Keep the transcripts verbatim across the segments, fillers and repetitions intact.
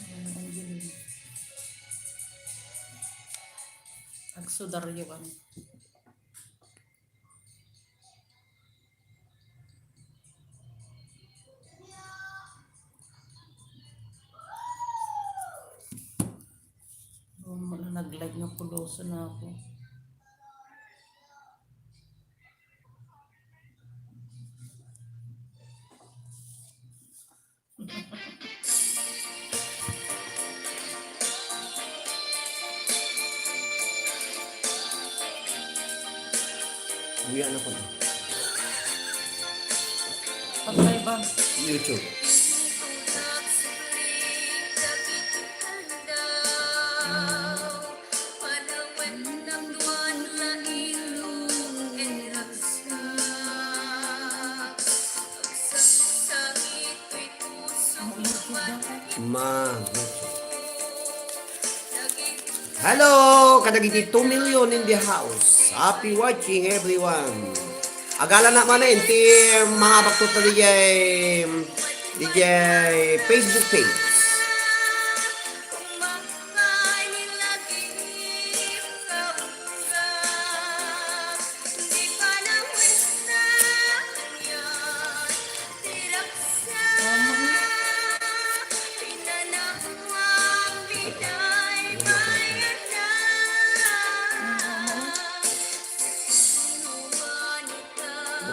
Ayan, Angeline. Agsudaryo kami. Wala nag-like nga pulosan na ako. Uwi na ko na. Patay ba? YouTube. Ma. Hello, kadagiti two million in the house. Happy watching, everyone. Agalana manen ti mga bakto ta dijay, dijay Facebook page.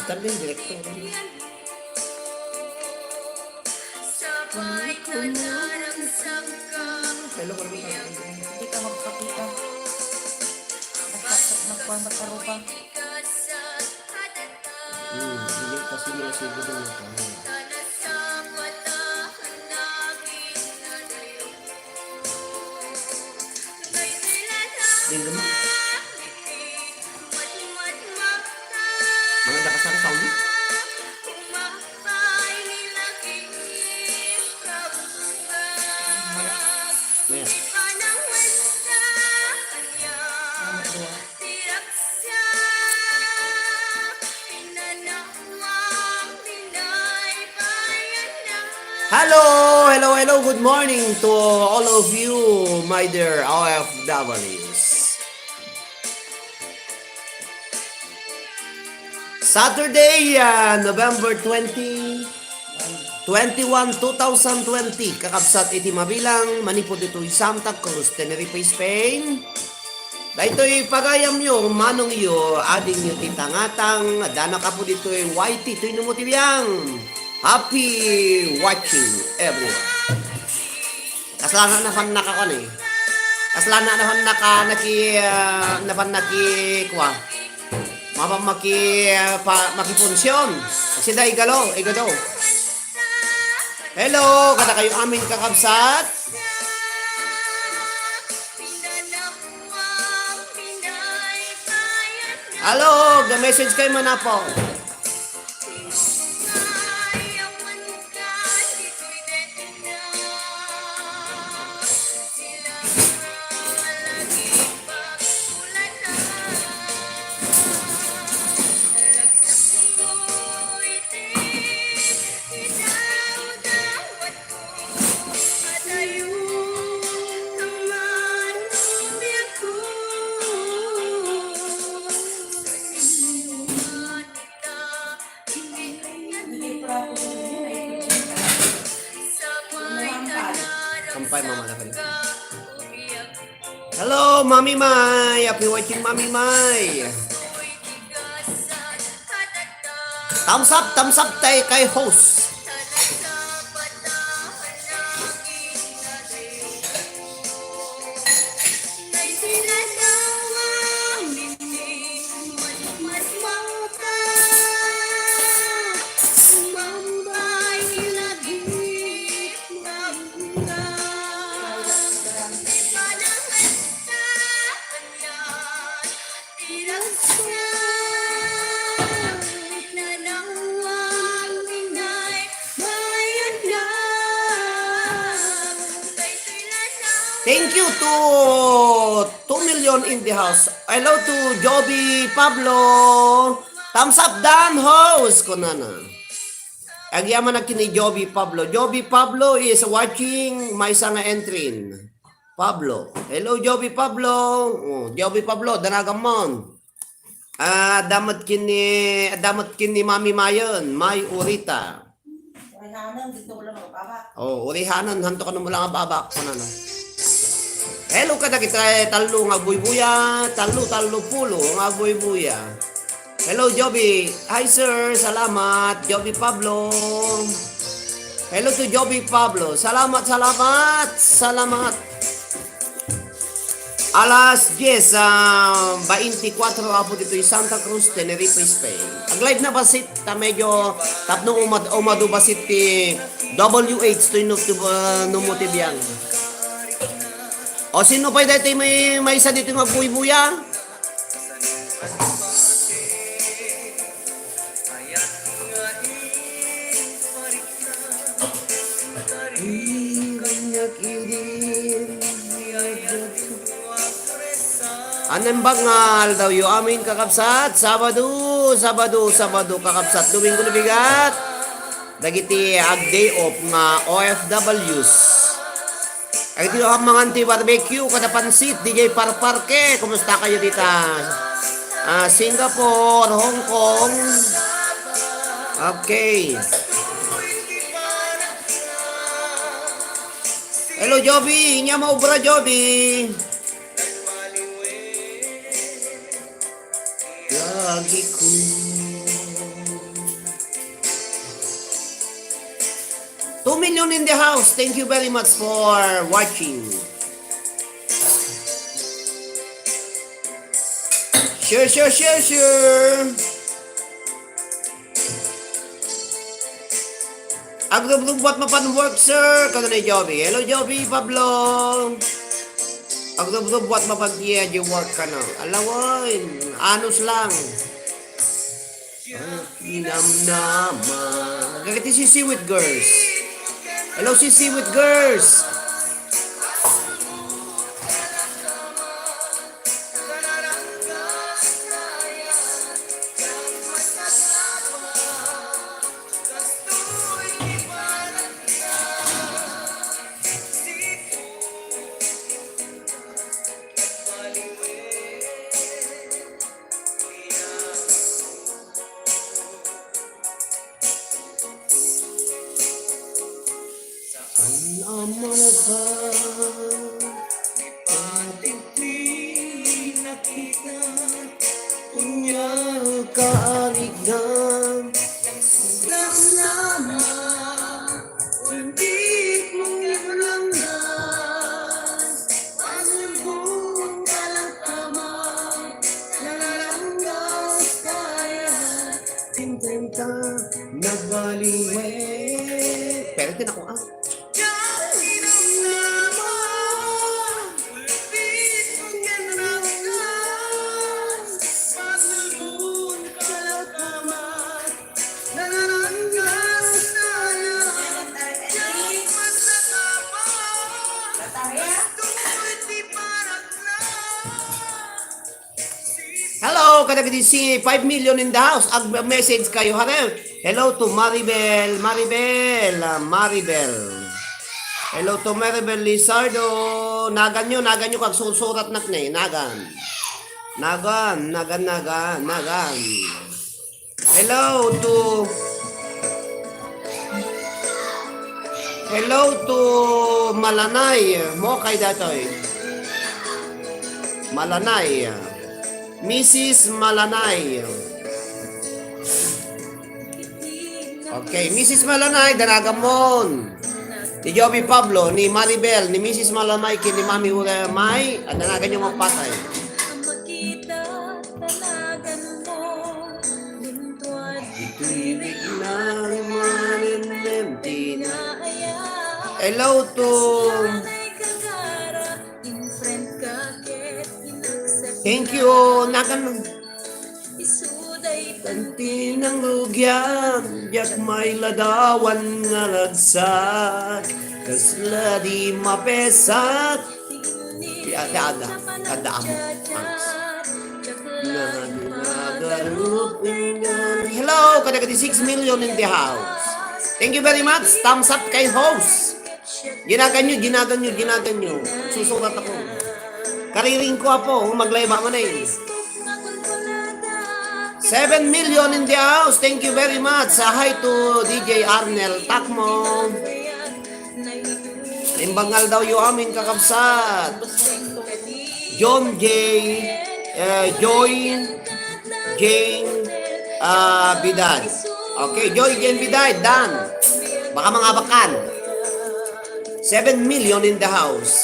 Bukan din direkto. Hello, hello. Hindi ka magpakita. Nagpasok, nagkuha, nagkarupa. Hmm, hindi kasi nila siguro yung Dinggan mo. Mga dakas na sound. Maya. Hello, hello, hello. Good morning to all of you, my dear O F Ws. Saturday, ah, November twenty, twenty-one, two thousand twenty, kakabsat iti mabilang, manipud ditoy Santa Cruz, Tenerife, Spain. Daytoy pagayamyo, manongyo, adingyo ti tangatang, adda nakapu ditoy Y T, toy no mo ti biang. Happy watching, everyone. Kasla na napan nakakuan eh. Kasla na napan naka-, naki-, ah, napan naki-, kuan. Mapan maki-, ah, pa-, makipunsion. Kasi da igalo, igado. Hello, kadakayo amin kakabsat. Hello, ga-message kayo man apo. Sampay, Mama Laban. Hello, Mami Mai. Happy watching, Mami Mai. Thumbs up, thumbs up tayo kay host. Thank you to two million in the house. Hello to Joby Pablo. Thumbs up, Dan Host, kunana. Agyamanak ken ni Joby Pablo. Joby Pablo is watching maysa nga entry. Pablo. Hello, Joby Pablo. Oh, Joby Pablo, danagamon. Ah, adda met ken ni, adda met ken ni Mami Mayon, May Urita. Urihanan, dito wala makababa. Oh, urihanan, hanto ka na mo lang ababa. Ano na? Hello kadagiti tallo nga agbuybuya, tallo, tallo pulo nga agbuybuya. Hello, Joby. Hi, sir. Salamat. Joby Pablo. Hello to Joby Pablo. Salamat, salamat, salamat. Alas dies, ah, baintikwatro apo ditoy Santa Cruz, Tenerife, Spain. Ag-live na basit, ta medyo tapno umad-, umadu basit ti W H to inu-, to, ah, numuti biyang. O, sino pay daytoy may, maysa ditoy nga agbuybuya? Anembag nga aldawyo amin, kakabsat. Sabado, Sabado, Sabado, kakabsat. Domingo na bigat. Dagiti ag-day off nga O F Ws. Ay, dito ka mangan ti barbecue, kada pansit, D J Parparke. Kumusta kayo dita? Ah, Singapore, Hong Kong. Okay. Hello, Joby. Inya maubra, Joby. Lagi ko. Two million in the house. Thank you very much for watching. Share, share, share, share. Agrubrubuat mapan work, sir. Kano ni Joby? Hello, Joby, Pablo. Agrubrubuat mapan iya di work kano. Alawan, anus lang. Kinamnama. Gagati si Seaweed Girls. Hello, si Seaweed Girls. Saan a malabay, pati pinakita, unya kaarigdan, damdama, ulbit mong inanggas, pasulbong ka lang kamay, nalanggas kaya, intenta, nagbaliwet. Pero tinako, ah. Hello, kadagiti si five million in the house. Ag-message kayo, hare. Hello to Maribel, Maribel, ah, Maribel. Hello to Maribel Lizardo. Nagan nyo, nagan nyo, kag susurat nak ne, nagan. Nagan, nagan, nagan, nagan. Hello to, hello to Malanay. Mo kay datoy. Malanay. Missus Malanay. Okay, Missus Malanay, danagamon. Ni Joby Pablo, ni Maribel, ni Missus Malanay, ken ni Mami Uramay, at danagan yung mga patay. Hello to Thank you, nagan. Tanti nang rugian, diak mailadawan nga ragsak. Kasla di mapesak. Ti ada, ada, ada amo. Thanks. Hello, kadagiti six million in the house. Thank you very much. Thumbs up kay host. Ginaganyo, ginaganyo, ginaganyo. Susurat ako. Kariring ko, apo, kung mag-live ako na eh. Seven million in the house. Thank you very much. Ah, hi to D J Arnel Takmo. Imbangal daw yu amin, kakabsat. John J, eh, Joy Jane, ah, Bidad. Okay, Joy Jane Bidad, done. Baka mangabakan. Seven million in the house.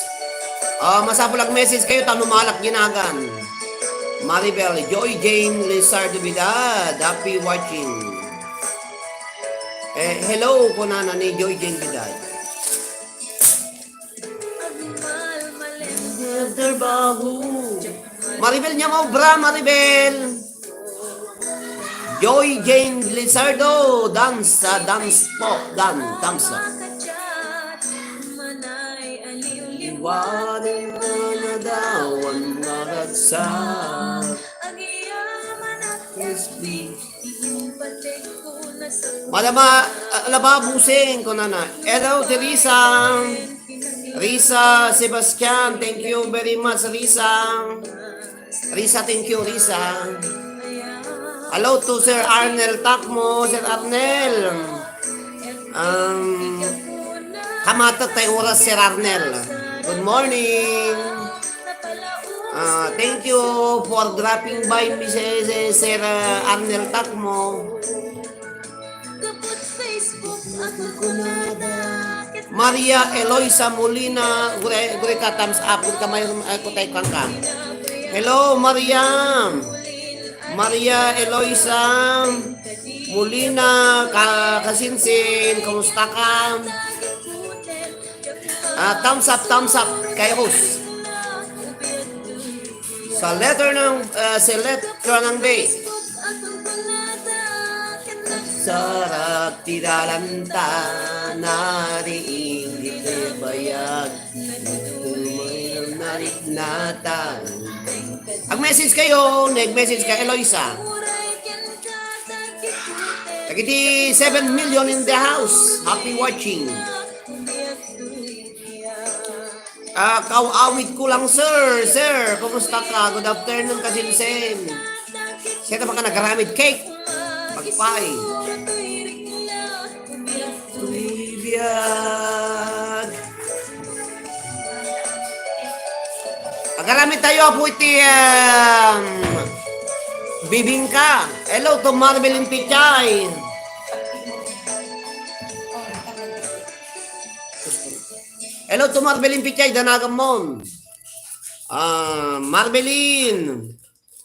Ah, masapul ag-message kayo, ta numalak ginagan. Maribel, Joy Jane Lizardo Bidad, happy watching. Eh, hello, kunana ni Joy Jane Bidad. Trabaho. Maribel niya mo, bra, Maribel. Joy Jane Lizardo, dance, ah, dance po, dan, dance. Liwanan na daw ang mga ragsak. Madama, ah, laba, busing, kunana. Hello, Teresa. Risa Sebastian, thank you very much, Risa. Risa, thank you, Risa. Hello to Sir Arnel Takmo, Sir Arnel. Um, kamatat tay oras, Sir Arnel. Good morning. Ah, thank you for dropping by, Missus Sir, ah, Arnel Takmo. Maria Eloisa Molina, gure, gure ka, thumbs up, gure ka, may, ay, kutay kang ka. Hello, Maria. Maria Eloisa Molina, ka, kasinsin, kumusta ka? Ah, thumbs up, thumbs up, kay host. Sa letter ng, ah, sa letra ng B. Sarag ti dalan ta, nariing di bayag. Narik natan. Ag-message kayo, nag-message ka, Eloisa. Dagiti seven million in the house. Happy watching. Ah, kaw-awit ko lang, sir. Sir, kumusta ka? Good afternoon, kasinsin. Siya naman ka nagaramid cake. Pagpay. Biag. Agaramid tayo, apo iti, um, bibingka. Hello to Marvelin Pichay. Hello to Marvelin Pichay, danagan mo. Ah, Marvelin.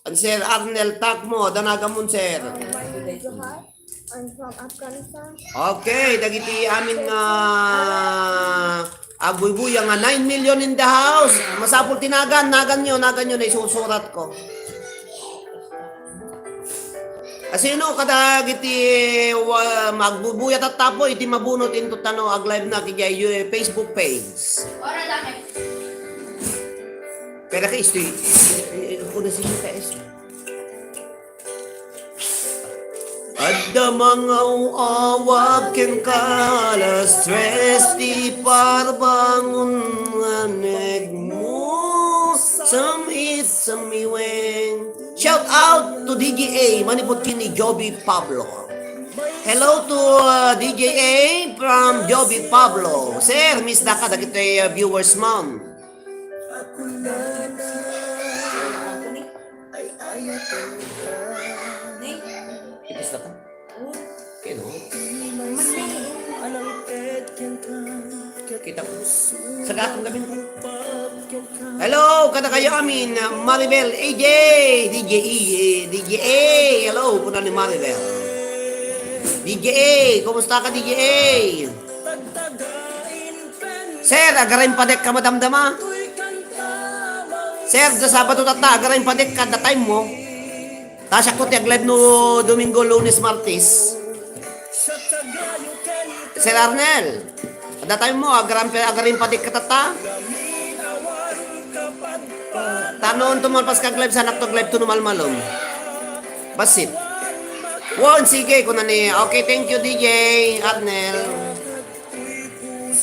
And Sir Arnel Takmo, danagan mo, sir. I'm from Afghanistan. Okay, dagiti amin nga agbuybuya nga nine million in the house. Masapul ti nagan, nagan nyo, nagan nyo, naisusurat ko. Asino kadagiti wa-, magbubuya tattapo iti mabunot into tano ag-live na iti Facebook page. Ora dami. Pero kay istoy, eh, eh, kuna si Mika is. Adda mangawawag ken kalas tres ti parbangon nga negmo. Sam-it, samiweng. Shout out to D J A, manipud ken ni Joby Pablo. Hello to, uh, D J A from Joby Pablo. Sir, miss da ka dagiti, uh, viewers, ma'am. Ipis na ta? Kaya no? Kita ko. Sa gatong gabi na. Hello, kada kayo amin, Maribel, A J, D J E, D J A. Hello, kuna ni Maribel. D J A, kumusta ka, D J A? Sir, agaray padek ka madamdama. Sir, da Sabado tatta, agaray padek ka, da time mo. Ta siak ko ti ag-live no Domingo, Lunes, Martes. Sir Arnel, da time mo, agaray, agaray padek ka tatta. Tanon tumalpas ka ag-live, sanak to ag-live to no malmalom. Basit. Wen, sige, kuna ni, okay, thank you, D J Arnel.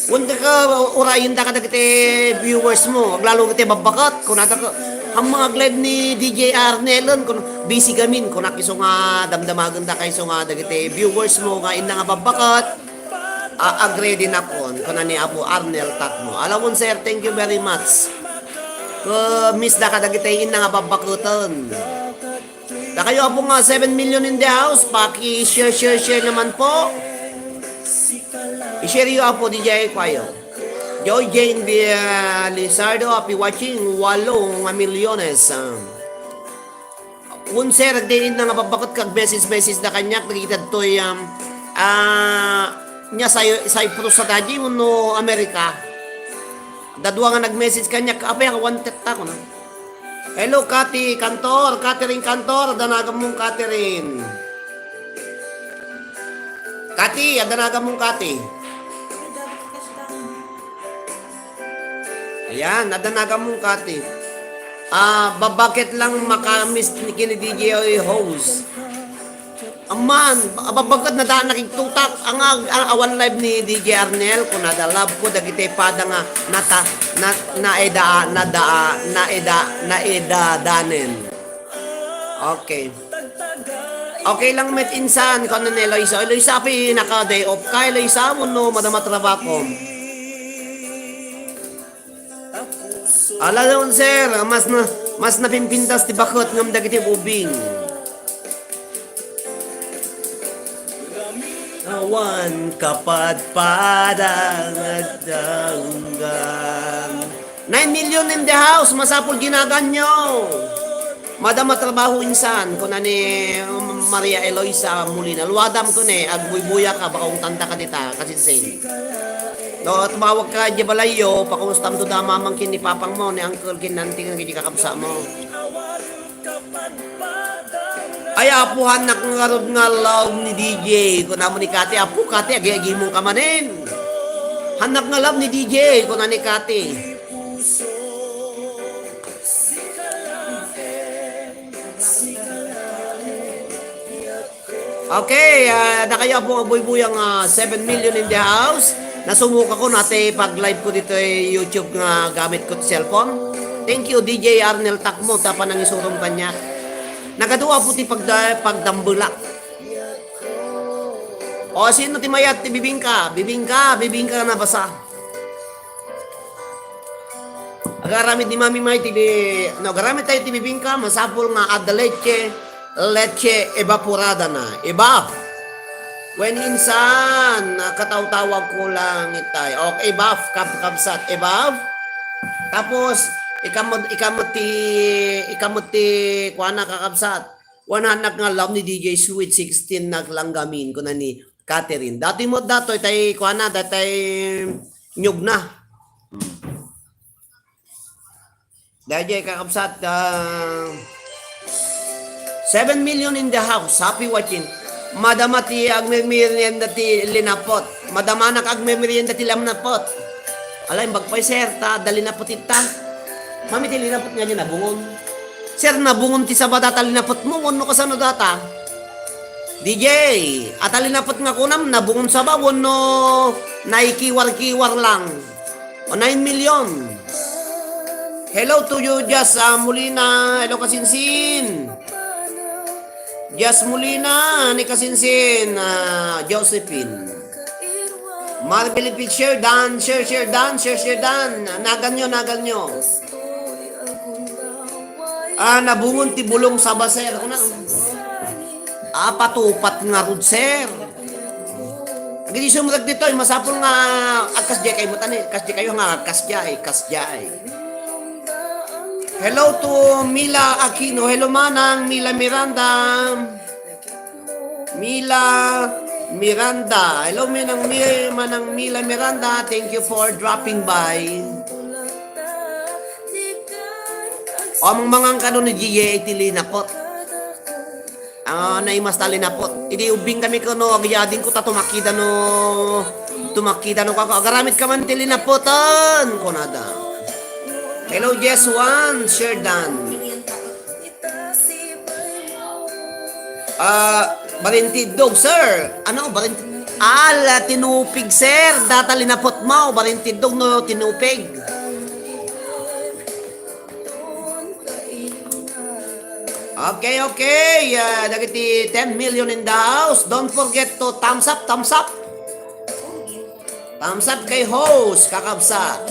Wen, ka, urayen da kadagiti viewers mo, aglalo iti babbaket, kuna da ka, ang mga glad ni D J Arnel, kun, busy gamin, kuna kiso nga damdamagen da kayso nga dagiti viewers mo nga inna nga babbaket, a, agree din akon, kuna ni Apo Arnel Tatmo. Alawon, sir, thank you very much. Ka, miss da kadagiti inna nga babbaketen. Dakayo, Apo, nga seven million in the house, paki-share, share, share naman po. I-share yo, Apo, D J Kwayo. Joy Jane Via Lizardo, happy watching, walo nga milyones. Um, un, sir, diin na nga babbaket kag message, message na kanyak, nagitad to'y, um, ah, nya Cy-, Cyprus sa tadi, uno Amerika. Dadua nga nag-message kanyak, apay, ako, one tap ta ko na. Hello, Kati Cantor, Catherine Cantor, adda nagammong Catherine. Kati, adda nagammong Kati. Ayan, adda nagammong Kati. Ah, babbaket lang maka-miss ni kini D J host. Amman, babbaket na daan nakigtutak. Ang, ang, ang awan live ni D J Arnel, kuna da love ko, dagiti pada nga nata, na, naeda, nadaa, naeda, naeda danen. Okay. Okay lang met insan, kuna ni Eloisa. Eloisa, pi, naka-day off ka, Eloisa, wenno madama trabaho? Ala, sir, mas na, mas napimpintas ti baket ngem dagiti ubing. Awan kapadpadan at danggan. Nine million in the house, masapul ginaganyo. Madama trabaho insan, kuna ni Maria Eloisa Molina. Luadam ko ni, agbuybuya ka, baka ungtanta ka dita, kasi sing. No, tumawag ka, di balayyo, pakumustam to da mamang kin ni papang mo, ni uncle kin nanti nga kakabsa mo. Ay, apo, hannak ngarud nga love ni D J. Kuna mo ni Kati, apo, Kati, agi-agi mo ka manen. Hannak nga love ni D J, kuna ni Kati. Okay, ah, dakayo, apo, nga buybuya nga seven million in the house. Nasumok ako na ti pag-live ko ditoy YouTube nga gamit ko ti cellphone. Thank you, D J Arnel Takmo, ta panangisurom kaniak. Nagadua po ti pagda-, pagdambelak. O, sino ti mayat ti bibingka? Bibingka, bibingka na basa. Agaramid ni Mami May ti bi-, no, agaramid tayo ti bibingka, masapul nga adda leche, leche evaporada na. Ebaf. Wen insan, katawtawag ko lang itay. Okay, ebaf, kab-, kabsat, ebaf. Tapos, ikamot, ikamot ti, ikamot ti, kuana, kakabsat. Wen hannak nga love ni D J Sweet sixteen naglanggamin, kuna ni Catherine. Dati mo datoy tay, kuana, datay nyug na. Hmm. Dayjay kakabsat, ah, seven million in the house. Happy watching. Madama ti agmemerienda ti linapot. Madamanak agmemerienda ti linapot. Alay, imbag pay, sir, ta adda linapot ita. Mami, ti linapot nga di nabungon. Sir, nabungon ti saba data linapot mo, wenno kasano data? D J, ata linapot nga kunam, nabungon saba, wenno naikiwar-kiwar lang? O, nine million. Hello to you, Jas, ah, Molina. Hello, kasinsin. Jas Molina, ni kasinsin, ah, Josephine. Marvel Pit, share dan, share, share dan, share, share dan. Nagan nyo, nagan nyo. Ah, nabungon ti bulong sa baser. Kuna, ah, patupat nga rud, sir. Agidi sumrek ditoy, masapul nga agkasdiay kayo, mutani, kasdiay kayo nga agkasdiay, kasdiay. Hello to Mila Aquino. Hello, Manang Mila Miranda. Mila Miranda. Hello, Manang Mi-, Manang Mila Miranda. Thank you for dropping by. O, amang mangan kano ni G A iti linapot. Ah, naimas ta linapot. Idi ubbing kami kano, agyading ko ta tumakida no, tumakida no kako. Agaramit ka man ti linapotan, kunada. Hello, Jess Juan, Sherdan. Ah, Barintiddog, sir. Ano, barinti-, ala, tinupig, sir. Data linapot mo, barintiddog no tinupig. Okay, okay. Ah, dagiti ten million in the house. Don't forget to thumbs up, thumbs up. Thumbs up kay host, kakabsat.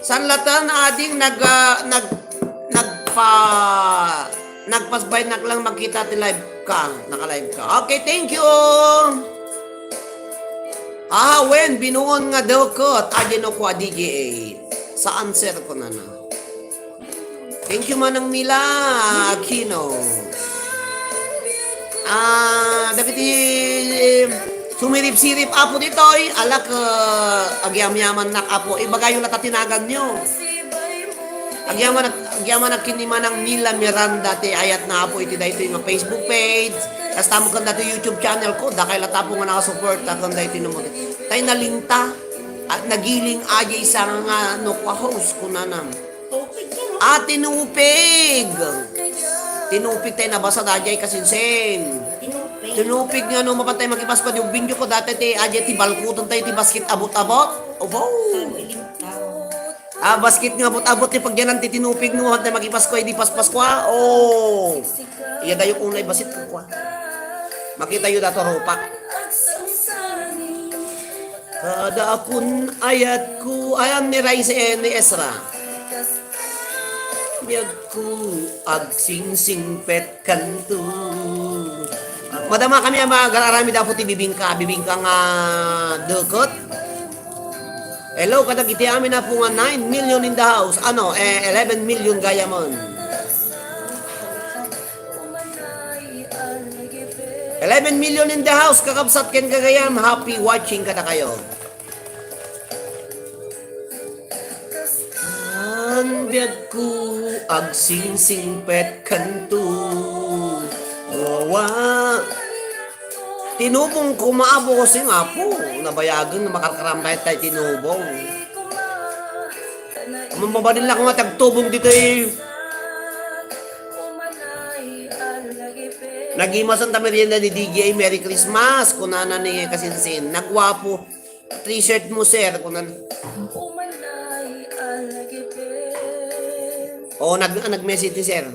San latan ading nag, ah, nag, nagpa-, nagpasbaynak lang makita ti live ka, naka-live ka. Okay, thank you. Ah, wen, binuon nga dukot. Adino ko a D J A. Saan, sir, ko nana? Thank you, Manang Mila Aquino. Ah, dagiti sumirip-sirip, Apo, ditoy, alak, ah, agyamyamannak, Apo. Ibagayo la ta tinaganyo. Agyaman, agyamanak ken ni Manang Mila Miranda ti ayatna, Apo, iti daytoy nga Facebook page. Kasta met ken daytoy YouTube channel ko, dakay la ta, Apo, nga nakasuporta ken daytoy no mo. Tay nalinta. At nagiling a diay sanga nga no kua host, kunanam. Tupig yan, oh. Ah, tinupig! Tinupig tay nabasa da diay kasinsin. Tinupig. Tinupig nga no mapan tay makipasko, di ubbingyo ko dati ti, a diay ti balkuton tayo ti basket abot-abot. Obo! Ah, basket nga abot-abot ti pagyanan ti tinupig no mapan tay makipasko, di paspasko, ah. Oh! Iya dayo unay basket ko, ah. Makita yo dato rupak. Kada akun ayat ko, ayan ni Rice, eh, ni Ezra. Biag ko, agsingsingpet kanto. Madama kami a mag-aramid, Apo, ti bibingka, bibingka nga dukot. Hello, kadagiti amin, Apo, nga nine million in the house. Ano, eh, eleven million gayam. Eleven million in the house, kakabsat ken gagayam. Happy watching kadakayo. An biag ko, agsingsingpet kanto. Wawa. Tinubong ko, maapo ko sing, Apo. Nabayagen, makarkaram tayo tayo tinubong. Mabalin lang nga tagtubong dito eh. Nagimasan ta merienda ni D J, Merry Christmas, kunana ni kasinsin. Nagwapo. T-shirt mo, sir, kunan. Oh, nag-, nag-message ni sir.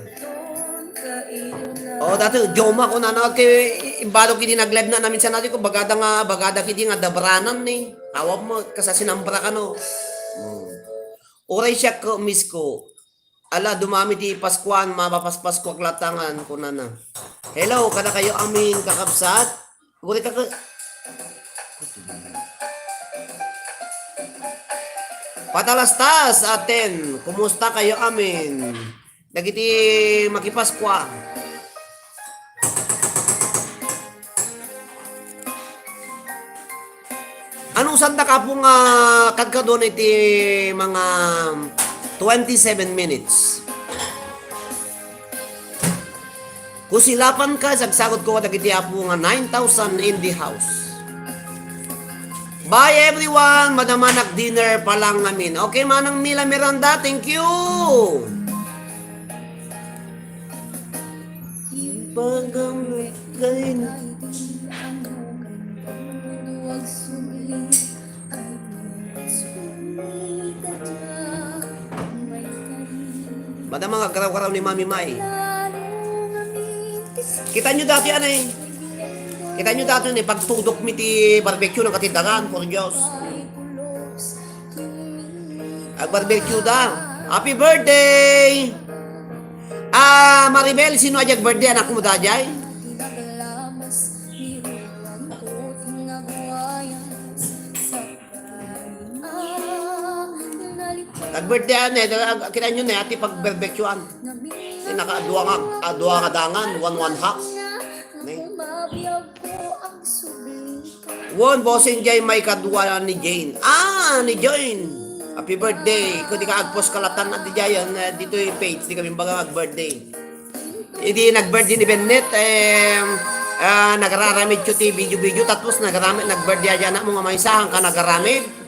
Oh, dati, Joma, kunana, kay, imbalo kidi nag-live na namin sa natin ko, bagada nga, bagada kidi nga dabranan ni. Tawag mo, kasa sinambra ka, no? Hmm. Uray siya ko, miss ko. Ala, dumami ti Paskuan, mapapaspasko ak latangan, kunana. Hello, kadakayo amin, kakabsat. Uri ka ka-, Patalastas, aten, kumusta kayo amin? Dagiti makipaskua. Ano sanda kapo nga kadkadon iti mga twenty-seven minutes? Kusilapan ka, sagsagot ko dagiti apo nga nine thousand in the house. Bye everyone, madamanak dinner pa lang ngamin. Okay, Manang Mila Miranda, thank you. Ipagamit kay na. Madama nga garaw-garaw ni Mami Mai. Kita nyo dati, anay. Kita nyo dati, anay, pagtudok mi ti barbecue ng katidagan, por Diyos. Agbarbecue da. Happy birthday! Ah, Maribel, sino ajag birthday? Anak mo da, jay? Nag-birthday, ano, eh, kita nyo na, ati pagberbekyuan. Eh, naka, dua nga, ah, dua nga dangan, one, one half. Ne? Won, bossing jay may kadua ni Jane. Ah, ni Jane. Happy birthday. Kung di ka agpos kalatan na di jayan, eh, dito yung page, di kami baga mag-birthday. Idi nag-birthday ni Bennett, eh, ah, nagraramid ko ti video-video, tapos nagraramid, nag-birthday aja na mo nga maysa, hangka nagraramid.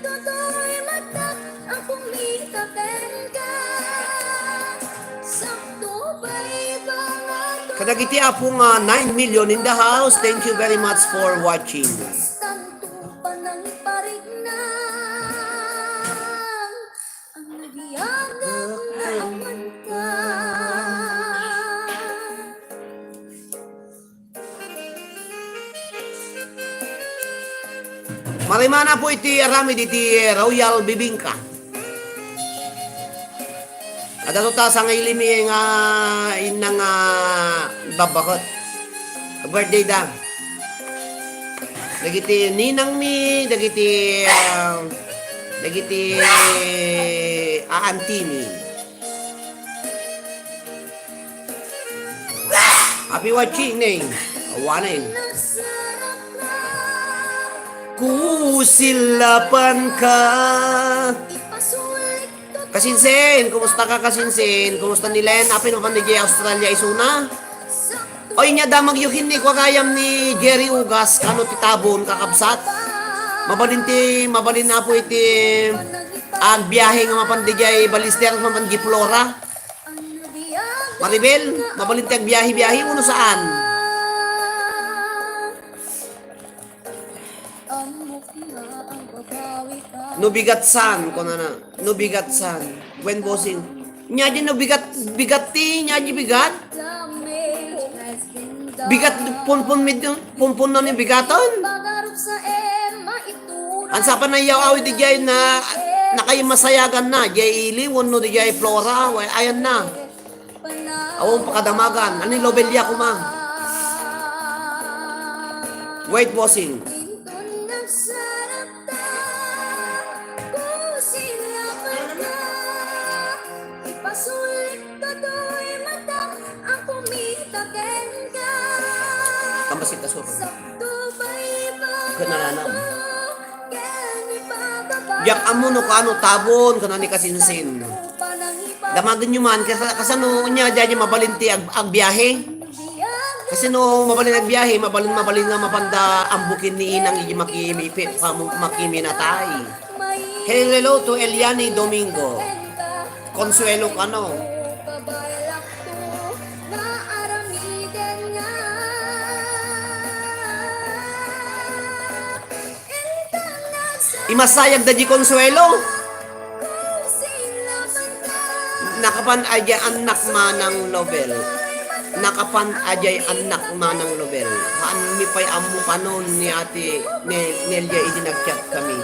Dagiti apo nga nine million in the house, thank you very much for watching. Marimana po iti aramid iti Royal Bibingka. Adda to ta sangaylimi nga inna nga babbaket. Birthday da. Dagiti ninangmi, dagiti, ah, dagiti aantimi. Happy watching, Neng. Awanen. Kusilapan ka. Kasinsin, kumusta ka, Kasinsin? Kumusta ni Len? Apin mapan di Australia isuna? Oy, nia damagyo ken ni kua gayam ni Jerry Ugas, kano ti tabon, kakabsat? Mabalin ti, mabalin na po iti agbiahe nga mapan di jay Balister, mapan di Flora. Maribel, mabalin ti agbiahe-biahe, uno saan? No bigat san, kunana. No bigat san. Wen bossing. Nia di no bigat, bigat ti, nia di bigat? Bigat, punpun mi, punpun no ni bigaton? Ansapan na yaw awit di jay na, nakaimasayagan na, jay Ili, wenno di jay Flora, way, ayan na. Awan pakadamagan. Ani Lobelia kuma? Wait, bossing. Kambas kita, sir. Kanalanam. Diak ammo no kaano tabon, kana ni Kasinsin. Damagenyo man, kas-, kasano nia, diay mabalin ti ag-, agbiahe? Kasano mabalin agbiahe, mabalin, mabalin nga mapanda ambukin ni inang idi maki-, mipi-, pamu-, makiminatay. Hello to Eliani Domingo. Consuelo kano. Imasayag da di Consuelo. Nakapan a diay annak Manang Lobel. Nakapan a diay annak Manang Lobel. Haan mi pay ammo kanon ni Ate Ne-, Nelia idi nag-chat kami.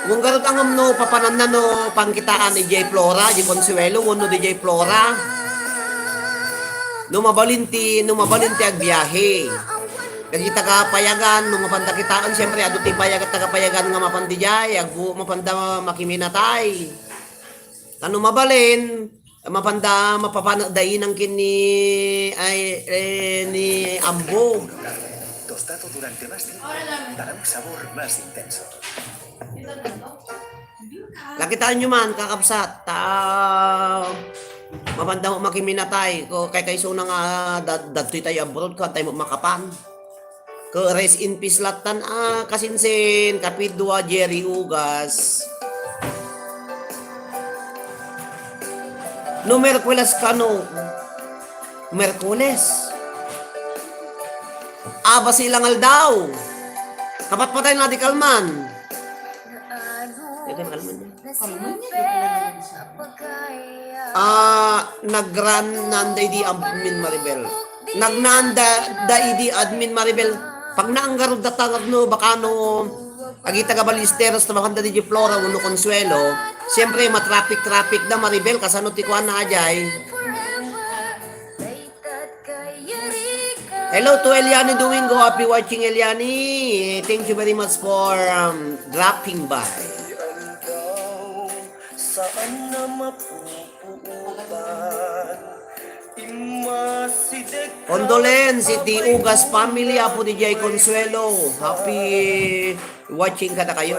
Wen garud a ngem no papananna no pangkitaan idiay Flora, di Consuelo, wenno diay Flora. No mabalin ti, no mabalin ti agbiahe. Dagiti taga Payagan, no mapanda kitaen, siyempre, adu ti payag-, taga Payagan nga mapan diay, agbu-, mapanda makiminatay. Tano mabalin, mapanda mapapanek da inang ken ni, ay, eh, ni Ambo. Tostado durante más tiempo, para un sabor más intenso. Nakitaenyo man, kakabsat, ta mapanda makiminatay, ko, kay kaisuna nga dad-, dadtoy tayo abroad, ka tayo makapan. Ko, rest in peace lattan a Kasinsin, Kapidua, Jerry Ugas. No Merkules kano? Merkules. Aba, silang aldaw. Kapatpatay na di kalman. Di kalman. Ah, nagran nanda idi admin Maribel. Nagnanda da idi admin Maribel. Pag naanggarod da tangag no, baka no, agi taga Ballesteros, tabakanda di Flora, wenno Consuelo. Siyempre, matraffic-traffic da Maribel, kasano ti kuan na ajay. Hello to Eliani Domingo. Happy watching, Eliani. Thank you very much for, um, dropping by. Condolence iti Ugas family, apo di Jay Consuelo. Happy watching kadakayo.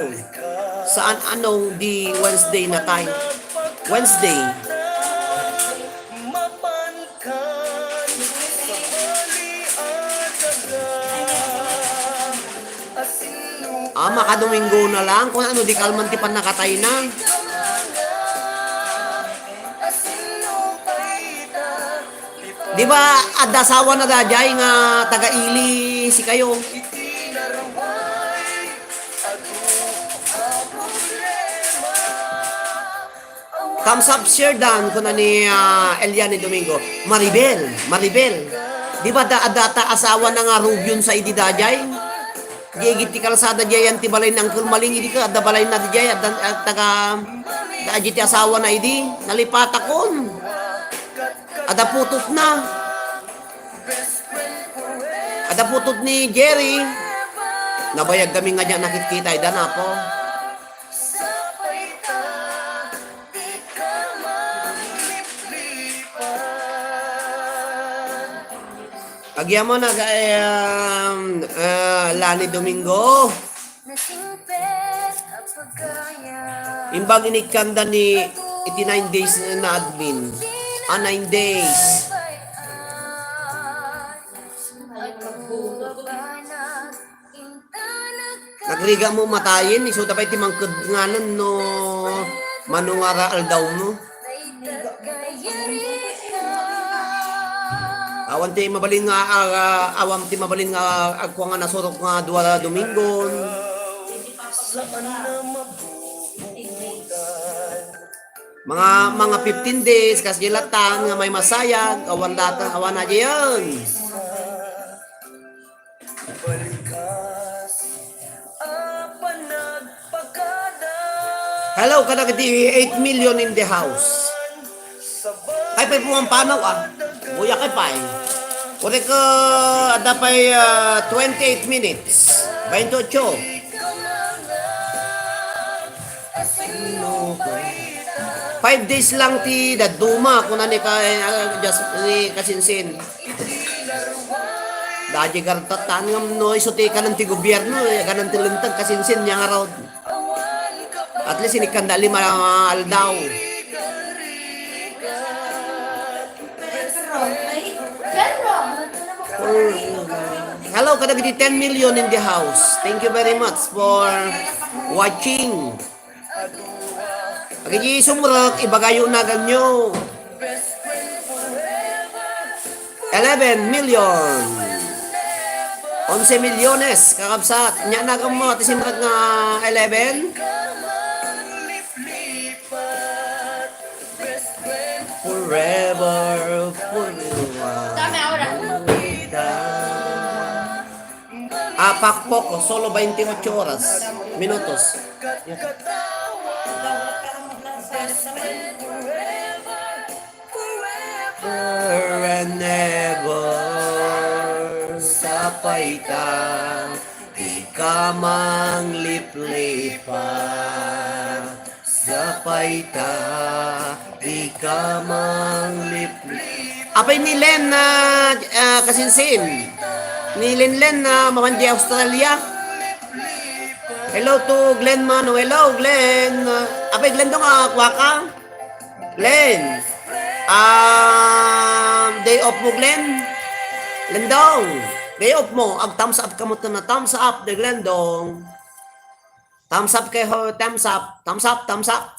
Saan anong di Wednesday na tayo? Wednesday. Ah, makadomingo na lang. Kung ano, di kalman ti pannakatayna. Di ba, adda asawana daydiay nga taga-ili sikayo? Thumbs up, share dan, kuna ni, ah, Eliane Domingo. Maribel, Maribel. Di ba, da, adda ta asawana nga Rubion sa idi daydiay? Di igid ti kalsada daydiay ti balay ni Uncle Maling idi ka, adda balay na daydiay, adda, ah, taga, da, di ti asawana idi, nalipatakon. Adda putotna. Adda putot ni Jerry. Nabayag kami nga diyan nakitkita, ida na po. Agyamanak, um, ah, Lani Domingo. Imbag inikkanda ni iti nine days na admin. Ah, nine days. Nagrigat mo matayen, isu ta pay ti mangked nganen no mano nga ra aldaw mo. Awan ti mabalin nga, ah, awan ti mabalin nga agkua nga nasurok nga dua Domingon. Mga, mga fifteen days, kas di latan nga may masayag, awan latan, awan na diyan. Hello, kadagiti eight million in the house. Ay, pay pumampanaw, ah. Buya kay pay. Uri ka, ada pay, ah, twenty-eight minutes. Baintocho. Five days lang ti dadduma, kuna ni ka, ah, just, ni Kasinsin. Dadi gartatan ngam no, isu ti kanan ti gobierno, eh, kanan ti lintag, Kasinsin, niya nga raod. At least, inikkanda lima nga aldaw. Hello, kadagiti ten million in the house. Thank you very much for watching. Agiti sumrek, ibagayo na ganyo. Eleven million. Onse milyones, kakabsat. Nya na kamo, ti simrek nga eleven. Forever, forever. Dami, ahora. Ah, pakpok, solo bainti otso oras, minutos. Forever and ever, sapay ta, di ka mangliplipa. Sapay ta, di ka mangliplip. Apay ni Len na, ah, Kasinsin? Ni Len Len na mapan di Australia? Hello to Glenn Mano. Hello, Glenn. Apay Glenn dong, ah, kuha ka? Glenn. Um, day off mo, Glenn? Lendong, day off mo. Ag thumbs up kamo to na. Thumbs up, the Glendong. Thumbs up kay ho, thumbs up, thumbs up, thumbs up.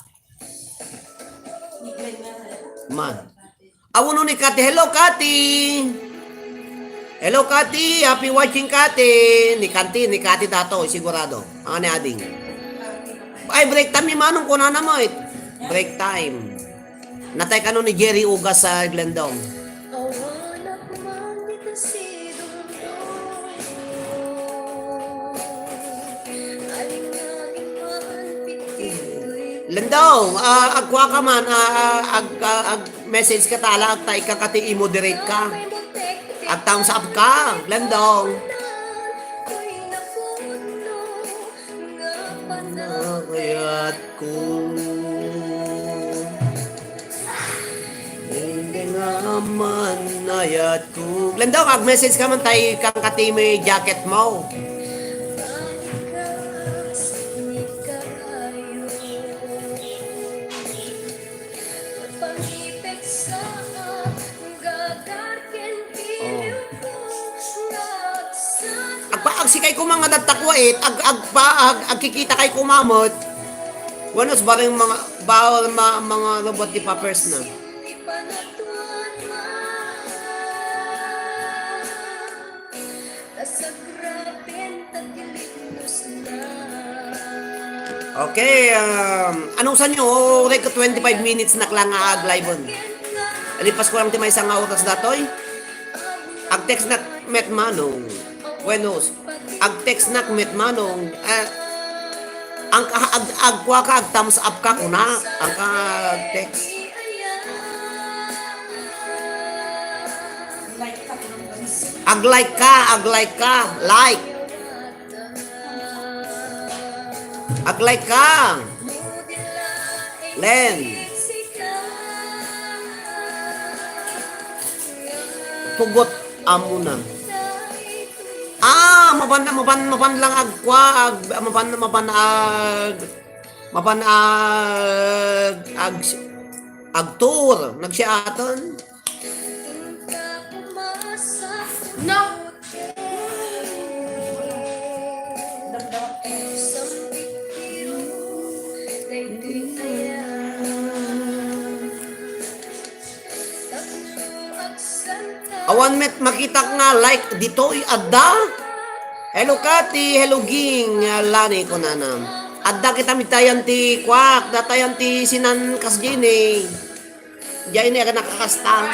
Man. Awan ni Kati. Hello, Kati. Hello, Kati. Happy watching, Kati. Ni Kati, ni Kati dato, sigurado. Ang ani ading. Ay, break time ni Manong, kunana mo, eh. Break time. Natay kano ni Jerry Ugas sa Glendong. Lendong, ah, agkua ka man, ah, ah, ag, ah, ag-message ka tala, agta ika kati i-moderate ka. Ag-thumbs up ka, Lendong. Panagayat ko. Hindi nga manayat ko. Lendong, ag-message ka man tay kang katimi jacket mo. Oh. Agpa-, agsikay koma nga dadtakwait, ag-, agpa-, ag-, agkikita kay koma met. Wanos bareng mga, bawal ma-, mga robot di papers na. Okay, um, anong sanyo? Uray ka twenty-five minutes na lang nga ag-live-on. Alipas ko lang ti maysa nga oras datoy. Ag-text nak met Manong. Buenos. Ag-text nak met Manong. Eh, ang ka-, ag-, agkua ka, ag-thumbs up ka kuna. Ang ka-text. Ag-like ka, ag-like ka. Like. Ag-like ka. Len. Tugot amo na. Ah, mapan, mapan, mapan lang agkua, ag, mapan, mapan ag, mapan ag, ag, agtour. Nagsiaton. No. Awan met makitak nga like ditoy, adda? Hello, Kati. Hello, Ging. Lani, kunana. Adda kita mitayan ti kuak, datayan ti sinan kas Jenny. Diay ni aga nakakasta.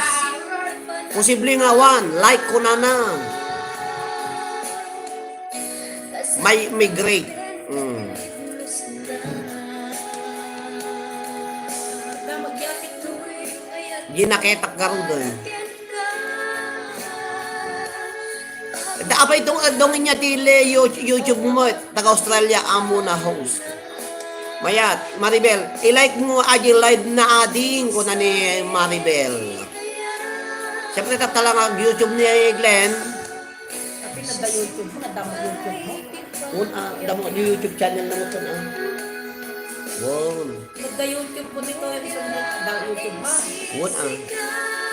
Posible nga awan, like kunana. May migrate. Mm. Ginaketak garuden. Da, apay itong, itong inya ti le-, You-, YouTube mo, taga Australia, amo na host. Mayat, Maribel, i-like mo, adi live na ading, kuna ni Maribel. Siyempre, tatala nga YouTube ni Glenn. Tapi nagda YouTube mo, nagdamo YouTube mo. Un, ah, damo YouTube channel na mo kun, ah. Wow. Nagda YouTube mo dito, yung sunod, nagda YouTube mo. Un, ah.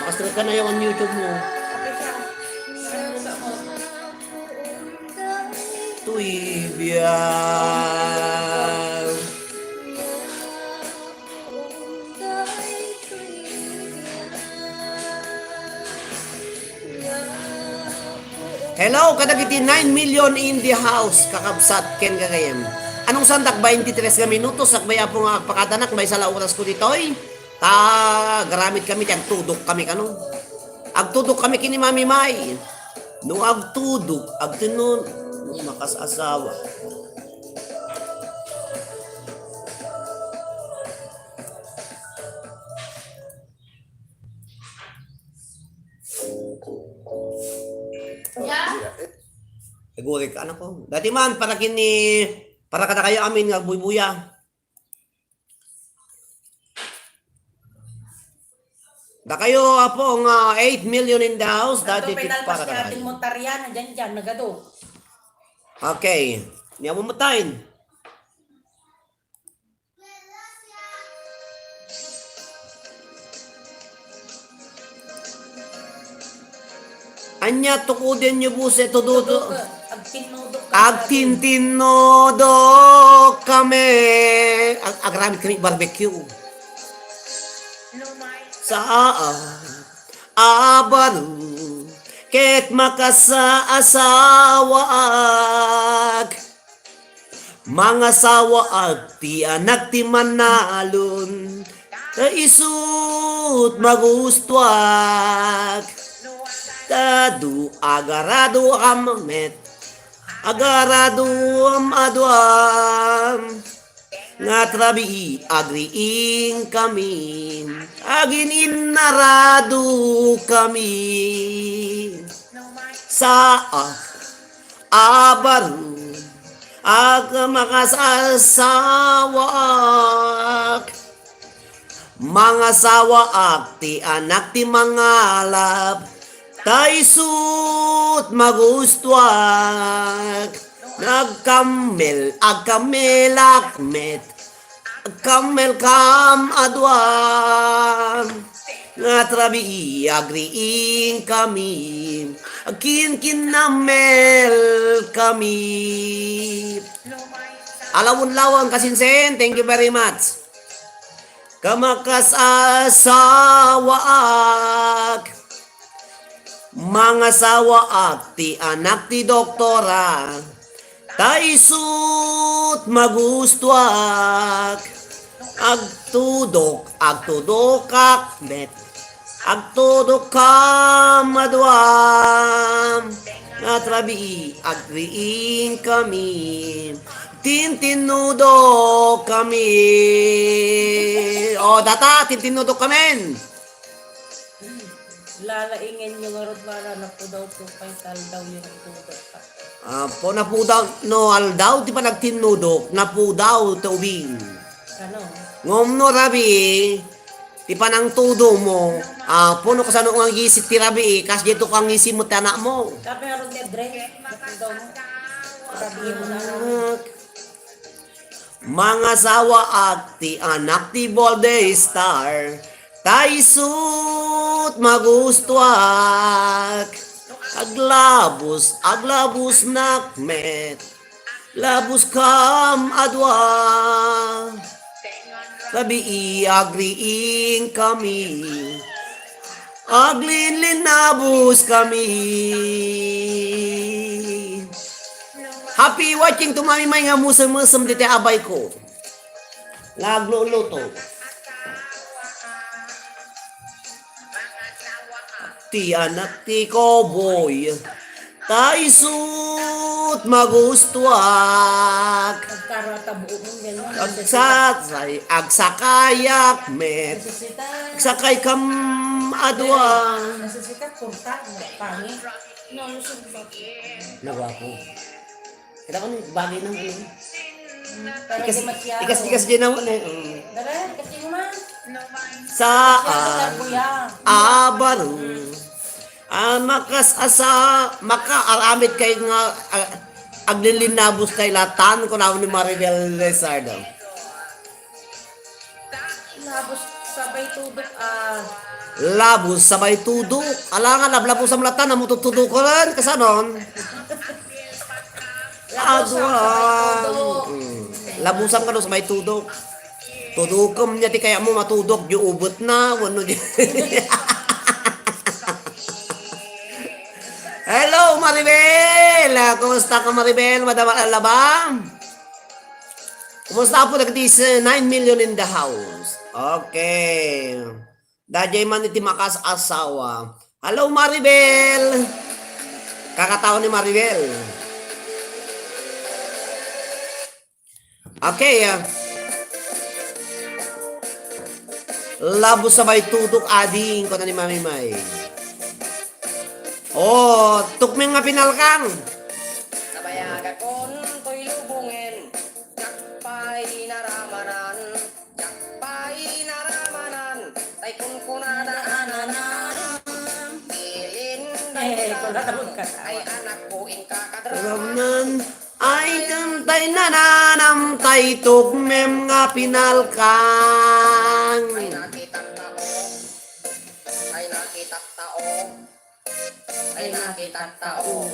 Makasarap ka na yung YouTube mo. Tapi siya, ano sa mo? Tuy biag. Hello, kadagiti nine million in the house, kakabsat, ken gagayyem. Anong santak baintitres nga minutos, sakbay Apo nga agpakadanak, maysa la oras ko ditoy? Ta, garamit kami, ti agtudok kami kano. Agtudok kami ken ni Mami May. No agtudok, agtinon, no makas-asawa. Aguri ka, anak ko. Dati man, para kini, para kadakayo amin nga agbuybuya. Dakayo, Apo, nga eight million in the house, dati ti para kadakayo. Ating motarya, nandiyan dyan, nagado. Okay. Niya mo matain. Ania, tukodenyo bose, tududo. Agtintinodok ka. Agtintinodok kami. Ag-, agraman kami barbecue. Sa a baro, ket makasaasawaak. Mangasawaak ti anak ti manalon, ta isut' magustuak. Ta adu agaraduam met, agaraduam aduam, nga rabii agriingkami, agin-innaradukami. Saak a baro, ag-, makasaasawaak. Mangasawaak ti anak ti mangalap, ta isut' magustuak. Nagkammel, agkammelak met. Agkammelkam a dua, nga rabii agriingkami, agkinkinnammelkami. Alawon-lawon, kasinsin, thank you very much. Kamakasaasawaak. Mangasawaak ti anak ti doktora. Ta isut' magustuak. Agtudok, agtudokak met. Agtudokkam a dua. Nat rabii, agriingkami. Tintinnudok kami. O, data, tintinnudok kamin. Lalaingenyo ngarud, mara, napudaw to pay taldaw yung tudo. Apo, napudaw, no, aldaw, ti panagtinnudok, napudaw, ti ubing. Ano? Ngem no rabii, ti panangtudo mo, apo, no kasano nga gisik ti rabii, kas dito kang isi mo ti anak mo. Sabi nga ron, Dre, napudaw mo. Rabii mo na lang. Mangasawaak ti anak ti Bolde Star, ta isut' magustuak. Aglabus, aglabusnak met. Labuskam a dua. Rabii, agriingkami. Aglinlinnabus kami. Happy watching to Mami May nga musem-musem diti abay ko. Nga agluluto. Ti anak ti cowboy. Ta isut' magustuak. Agkarata buo mo, ganyan. Agsakay, agsakayak met. Nasisitak. Agsakay kam a dua. Nasisitak, kurta, pangit. No, lusog ba? Nagwapo. Kita ko ni bagay ng ano. Para Ikas, di masyado. Ikas, ikas din naman eh. Mm. Dara, kasi mo man. Sa Masyado ah, lang, kuya. Abaru. Ah, makas asa, makaaramid kayo nga ah, aglilinabus kay latan ko na ni Maribel Lizardo. Labus sabay tudok, ah. Labus sabay tudok. Ala nga, lablabusam latan, amo tutudokan, kasanon? Labusam sabay tudok. Mm. Labusam kano sabay tudok. Tudukem niya ti kaya mo matudok, di ubot na, wano di. Hello, Maribel! Ah, kumusta ka, Maribel? Madama alabam? Kumusta po dagiti s-, nine million in the house? Okay. Daydiay man iti makas-asawa. Hello, Maribel! Kakatao ni Maribel. Okay, ah. Labus sabay tudok, ading, kuna ni Mami May. Oh, tukmem nga pinalkang. Nabayagakon toy lubongen, diak pay naramanan, diak pay naramanan, tay kunkunada a nanam. Bilin, eh, tay kunada mo ka. Ay, anak ko, inka kadraman. Ay, tay nananam, tay tukmem nga pinalkang. Ay, nakitak tao. Ay, nakitak tao. Ay, nakitak tao.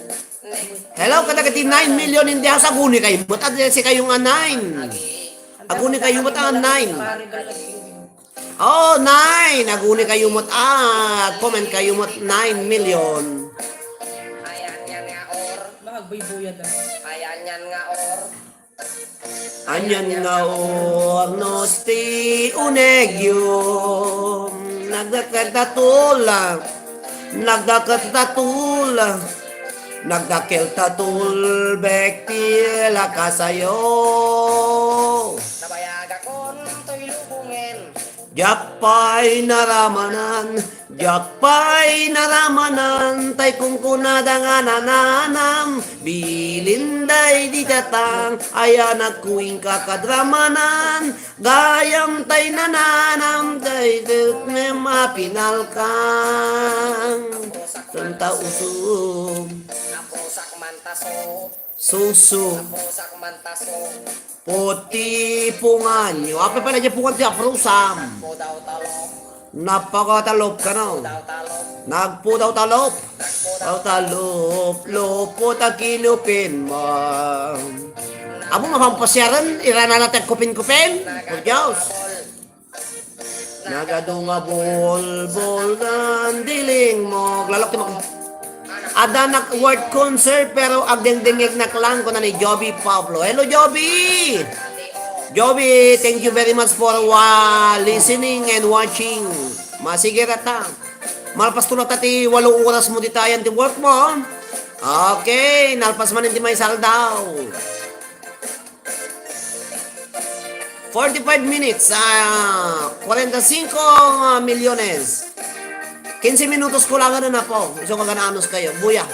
Hello, kadagiti nine million in the house. Aguni kayo met, adi si kayo nga nine. Aguni kayo met, ah, nine. Oh, nine. Aguni kayo met, ah, comment kayo met, nine million. Ayan yan nga or. Magbuybuya daw. Ayan yan nga or. Anian nga urnos ti unegyo? Nagdakkel ta tul, nagdakkel ta tul, nagdakkel ta tul, bek ti lakasayo. Nabayagakon toy lubongen. Diak pay naramanan, diak pay naramanan, tay kunkunada nga nananam, bilin daydi tatang, ay anakko, inka kadramanan, gayam tay nananam, tay tukmem a pinalkang. Santa usog. Apo sakmantaso. Suso. Apo sakmantaso. Puti punganyo. Apay pay la diay pungan ti aprusam? Nagpudaw talop. Napakatalop kano. Pudaw talop. Nagpudaw talop. Nagpudaw talop. Lupot a kinupin mo. Amo mapampasiaran, iranana ti agkupin-kupin? O Dios. Nagadu nga bulbul nan diling mo. Lalok ti mak-, Addanak word concert, pero agdengdengngegnak lang, kuna ni Joby Pablo. Hello, Joby! Joby, thank you very much for wa-, listening and watching. Masige rata. Malpas to rata ti walo oras mo ditayan ti work mo. Okay, nalpas man ti maysa aldaw. Forty-five minutes, ah, kwarenta singko milyones. Kinse minutos ko lang na po. Isu nga ganaanos kayo. Buya.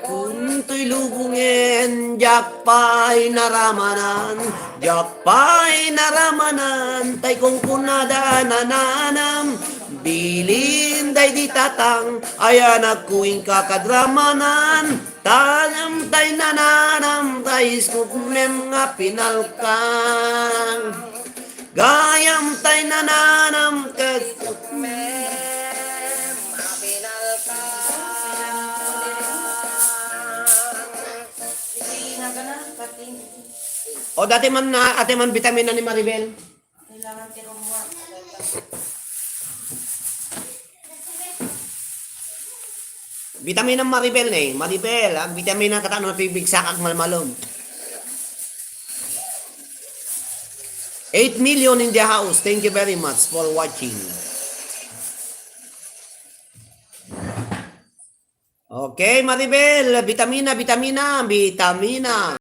Kun toy lubongen, diak pay naramanan, diak pay naramanan, tay kunkunada nananam, bilin daydi tatang, ayanakko inka kadramanan, tanam tay nananam, tay iskukmem nga pinalkang. Gayam tay nananam ket o dati man na, ate man bitamina ni Maribel. Bitamina Maribel ne, Maribel, ah, bitamina katano pipigsakak malmalom. Eight million in the house. Thank you very much for watching. Okay, Maribel, bitamina, bitamina, bitamina.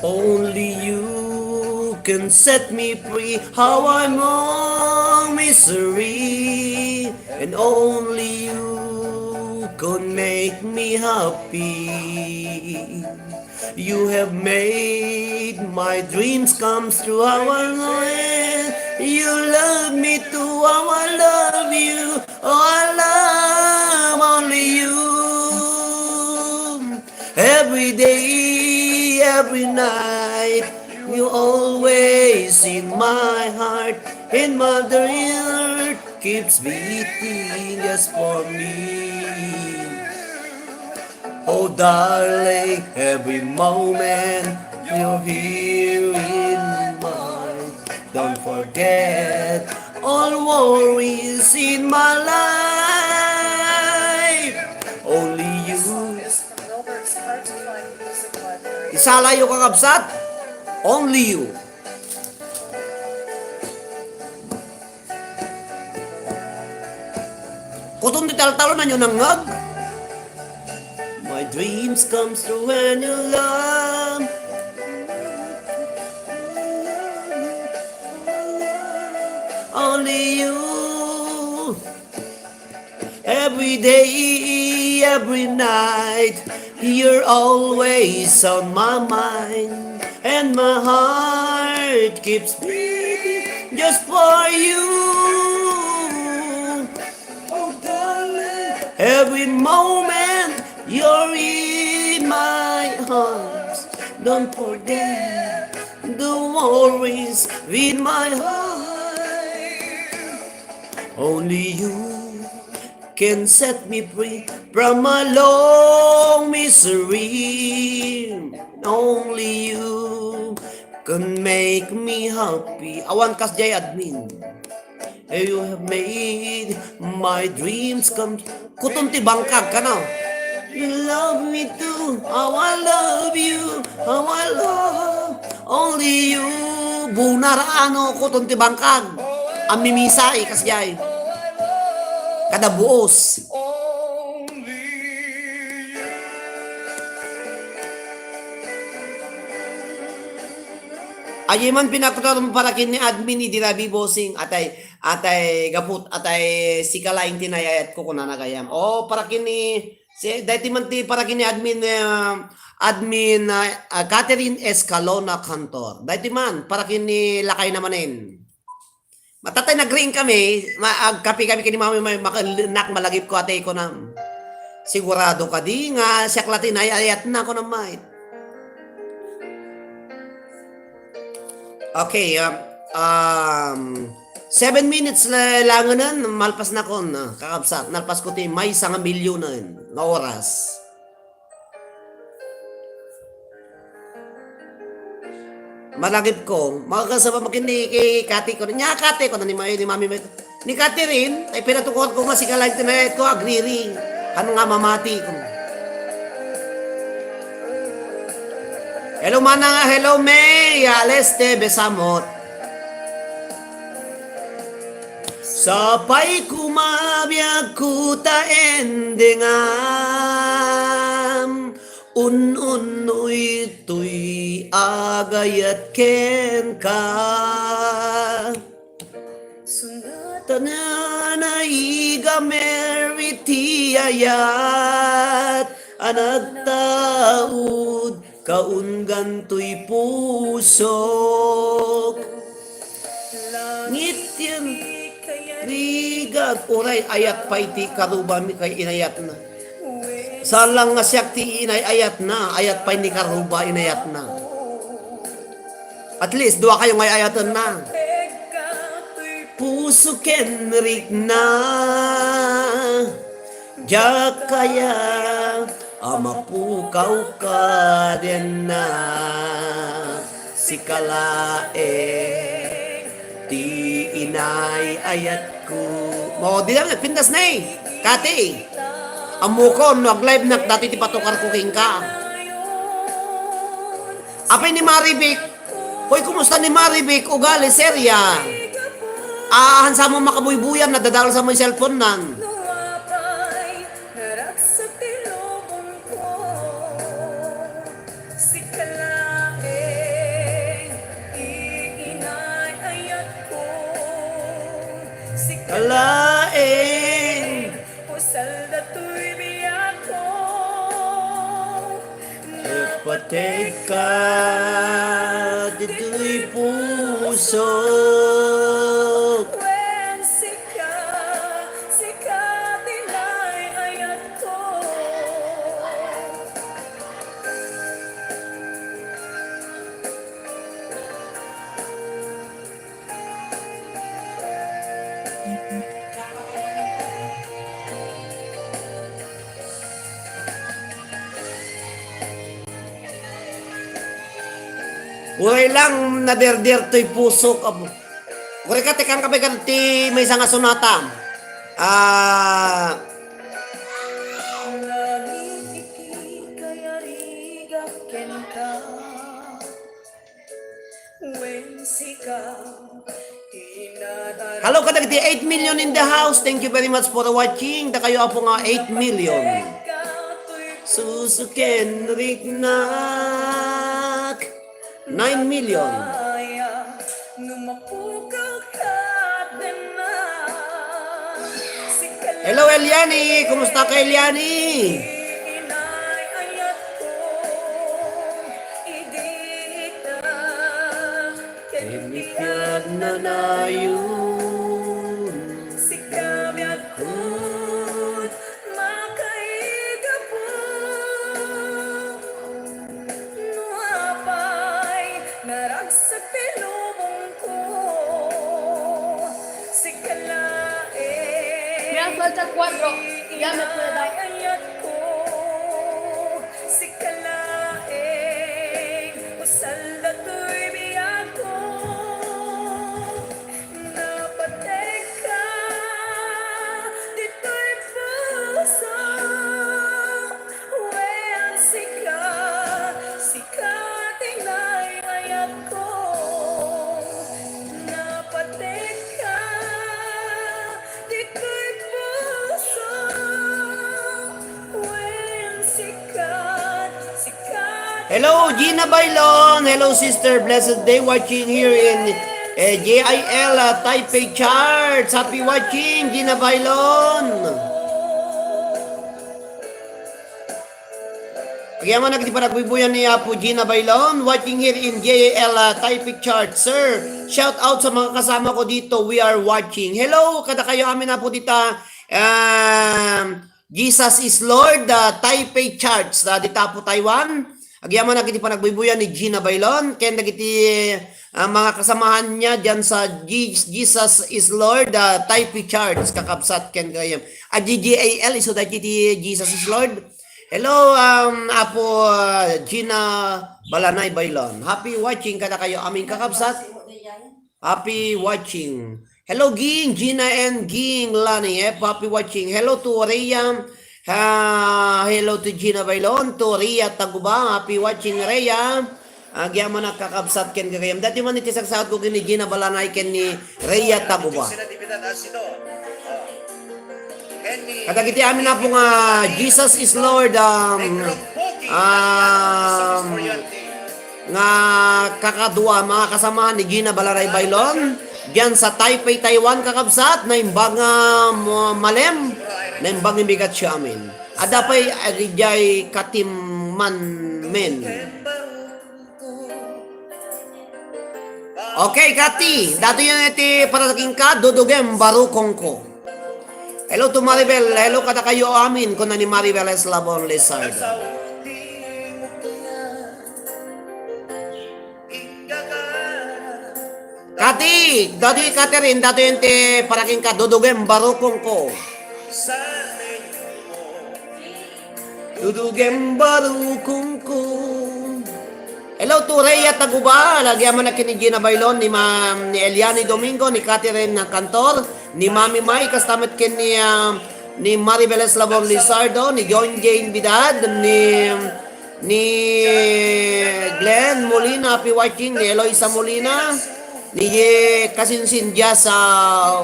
Only you can set me free. How I'm all misery, and only you can make me happy. You have made my dreams come true. How I know it. You love me too, oh, I love you, oh, I love only you. Every day, every night, you always in my heart, and Mother Earth keeps beating just for me. Oh, darling, every moment you're here in mine. Don't forget all worries in my life. Only you. Isalayo, kakabsat. Only you. Kuton ti taltalonanyo, nangngeg. My dreams comes true when you love. Only you. Every day, every night, you're always on my mind. And my heart keeps beating just for you. Oh, darling, every moment you're in my arms. Don't forget the worries in my heart. Only you can set me free from my long misery. Only you can make me happy. Awan kasdiay, admin. You have made my dreams come. Kuton ti bangkag, kano? You love me too. How I love you. How I love only you. Bunar, ano, kuton ti bangkag. Ammimisay, kasdiay. Kada buos. Agiman pinakutaw para ken ni admin idi rabii, bossing, atay, atay gaput, atay sika laeng ti nayayatko, kunana gayam. O, para ken ni, si, daytoy man ti para ken ni admin, eh, admin, ah, ah, Catherine Escalona Cantor. Daytoy man, para ken ni lakayna manen. Matatay nagriing kami, ma-, agkape kami ken ni mami, may makanak malagipko, atay, kunam. Sigurado kadi nga siak la ti nayayatna, kunam, may. Okay, um, um, seven minutes la-, langanen, malpasnakon, ah, kakabsat. Nalpasko ti maysa nga milyonen nga oras. Malagipko, makakasaba makin ni kay Kati ko. Nia, Kati, ko na ni Mayo, ni Mami Mayo. Ni Catherine, ay pinatukotan ko nga sika laeng ti nayayatko, agriri. Ano nga mamati ko. Hello, mana, hello, May, Aleste, Besamot. Sapay koma biagko ta endengam, un-unnoy toy agayat kenka. Sunatan a naigamer iti ayat a nagtaud kaunggan toy pusok. Ngitien rigat, uray ayat pay ti karubami ken inayatna. Saan lang nga siak ti inay-ayatna, ayat pay ni karuba inayatna. At least, dua kayo nga ay-ayatenna. Puso ken rikna. Diak kaya a mapukaw kadenna, sika laeng ti inay-ayatko. Mo, di lang, pintas na eh. Kati, ammokon, no, ag-live nak, dati ti patukar ko kenka. Apay ni Marivic? Hoy, kumusta ni Marivic? Ugali, serya. Haan sa mo makabuybuyan, nadadal sa mo yung cellphone nan. Kalaeng. Patekka ditoy puso. Wen sika, sika ti nay-ayatko. Uray lang naderder toy pusok, Apo. Uray ka, tekka, kabay ka ti maysa nga sonata. Ah, Hello kadagiti eight million in the house. Thank you very much for watching. Dakayo, Apo, nga eight million. Susuken riknak. Nine million. Hello, Eliani. Kumusta ka, Eliani? Idi ita ken ti agnanayon. Sika biagkon makaigapu. No apay naragsak ti lubongko, sika laeng. Mira, suelta el cuatro. Ya me puede dar. Sika laeng, usalda toy biagko. Napatekka ditoy puso, wen sika, sika ti nay-ayatko. Napatekka ditoy puso. Hello, Gina Bailon. Hello, sister. Blessed day watching here in, eh, J I L, uh, Taipei Charts. Happy watching, Gina Bailon. Agyamanak iti panagbubuyan ni Apo Gina Bailon, watching here in J I L, uh, Taipei Charts. Sir, shout out sa mga kasama ko dito. We are watching. Hello, kada kayo amin, Apo, dita. Um, Jesus is Lord, ah, Taipei Charts, ah, dita Apo Taiwan. Agyamanak iti panagbubuyan ni Gina Bailon, ken dagiti, ah, mga kasamahan niya diyan sa Je-, Jesus is Lord, ah, Taipei Charts, kakabsat ken gayam. Ah, G G A L, isu dagiti Jesus is Lord. Hello, um, Apo, ah, Gina Balanay Bailon. Happy watching kada kayo, aming kakabsat. Happy watching. Hello, Ging, Gina and Ging, Lani F. Happy watching. Hello to Rhea. Ah, hello to Gina Bailon, to Rhea Taguba. Happy watching, Rhea. Agyamanak kakabsat ken gagayam. Dati man iti sagsaat ko ken ni Gina Balanay ken ni Rhea Taguba. Kadagiti amin, Apo, nga Jesus is Lord, um, um, nga kakadua, mga kasamahan ni Gina Balanay Bailon, diyan sa Taipei, Taiwan, kakabsat, naimbag nga ma-, malem, naimbag nga bigat siya, amin. Adda pay, ah, idiay katimman, men. Okay, Kati, datoyen iti para kenka, dudugem barukongko. Hello to Maribel. Hello kadakayo amin, kuna ni Maribel Eslabon Lizardo. Kati, datoy Catherine, datoyen ti para kenka, dudugem barukongko. Dudugem barukongko. Hello to Rhea Taguba, lagi aman ken ni Gina Bailon, ni Ma'am, ni Eliani Domingo, ni Catherine Cantor, ni Mami Mai, kasta met ken ni, ah, ni Maribel Eslabon Lizardo, ni John Jane Bidad, ni, ni Glenn Molina, happy watching, ni Eloisa Molina, ni Kasinsin Diaz, ah,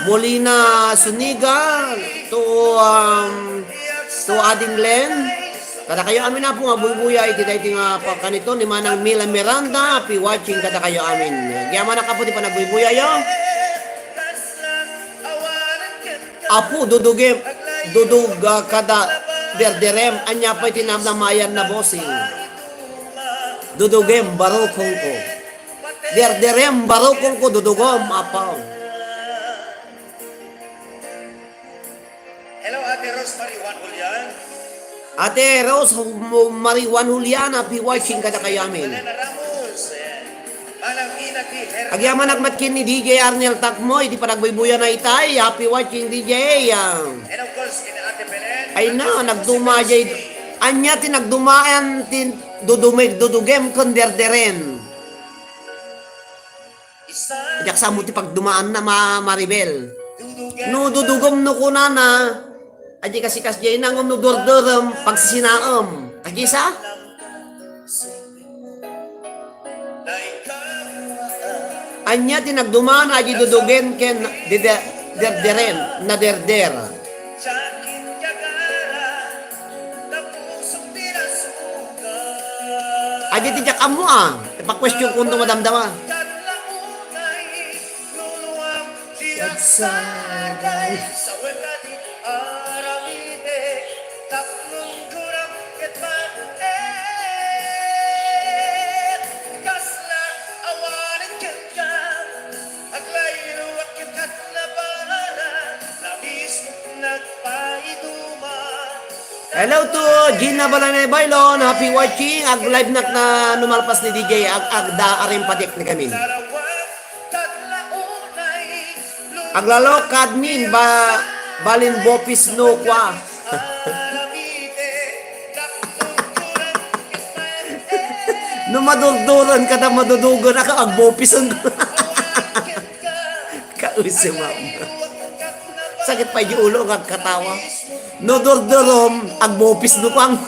Molina Zuniga, to, um, to Ading Glenn. Kadakayo amin, Apo, nga buybuya iti daytoy nga pagkanito ni Manang Mila Miranda, happy watching kadakayo amin. Agyamanak, Apo, ti panagbuybuyayo. Apo, dudugem, dudug, ah, kada derderem, ania pay ti namnamayan na bossing. Dudugem, barukongko. Derderem, barukongko, dudugom, Apo. Hello, Ate Rose Marie Juan Julian. Ate Rose Mo-, Marie Juan Julian, happy watching kadakayo amin. Elena Ramos, eh, Manang Ina T. Hernan. Agyamanak met ken ni D J Arnel Takmoy, ti panagbuybuyana itay. Happy watching, D J. Ah. And of course, kina Ate Belen. Ay na, nagduma jay. Ania ti nagdumaan ti dudumeg, dudugem ken derderem. Diak samo ti pagdumaanna, Ma-, Maribel. No dudugom no kunana, adi kasi kasdiay na ngem no derderem, pagsisinaem. Kagisa? Ania ti nagdumaan, adi dudugem ken dede-, derderem, naderder. Adi ti diak ammo, ah. Ipa-question ko no madamdama. Hello to Gina Balanay Bailon. Happy watching. Ag-live nak na numalpas ni D J. Ag-, agda arim padik ni kami. Aglalo ka admin ba, balin bopis no kwa. No madurduran ka ta madudugan, aka agbopisen. Kausi, mama. Sakit pa di ulo, agkatawa. No durdurom, agbopis no pang.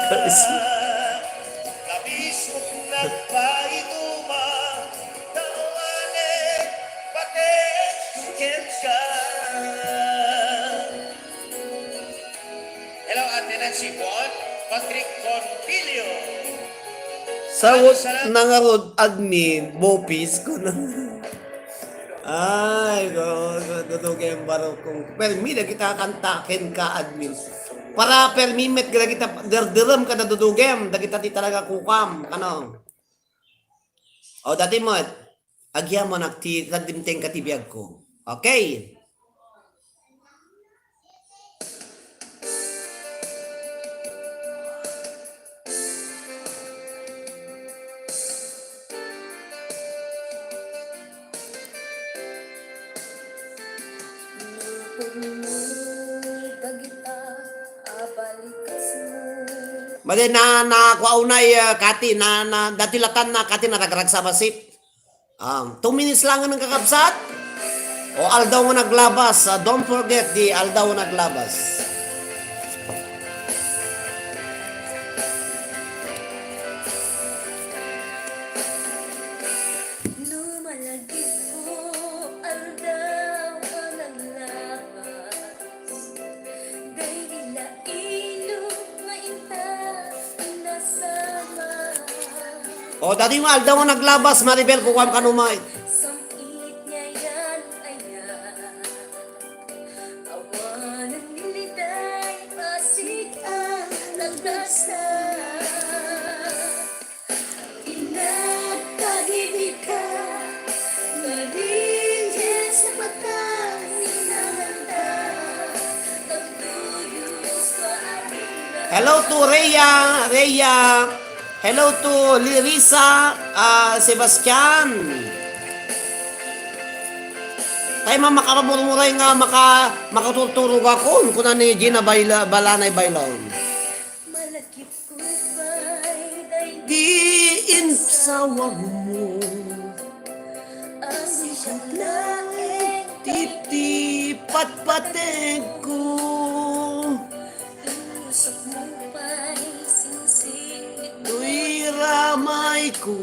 Kausi. Hello, Ate Nancy Bon, Patrick Contilio. Sawot na ngarud, admin, bopis ko na. Ay, go, go, dudugem barukong. Permi, dagita kanta, ken ka, admin. Para permi met, dagita, derderem kada dudugem, dagita ti talaga kukam, kano? O, dati met, agyamanak ti tagdimteng ka ti biagko. Okay. Madi na, na, kuaunay, ah, Kati, na, na, dati latan na, Kati, na ragragsa basip. Um, two minutes lang ng kakabsat. O, Aldaw nga Naglabas, ah, don't forget the Aldaw nga Naglabas. No malagip ko, Aldaw nga Naglabas. O, dati nga Aldaw nga Naglabas, Maribel, kukuam ka numay. Hello to Rhea, Rhea. Hello to Lirisa, ah, Sebastian. Tayo, ma, makapamurmuray nga maka-, makaturturog ako, kuna ni Gina Baila-, Balanay Bailon. Di insawagmo. Siak laeng ti patpateg ko. Toy ramay ko.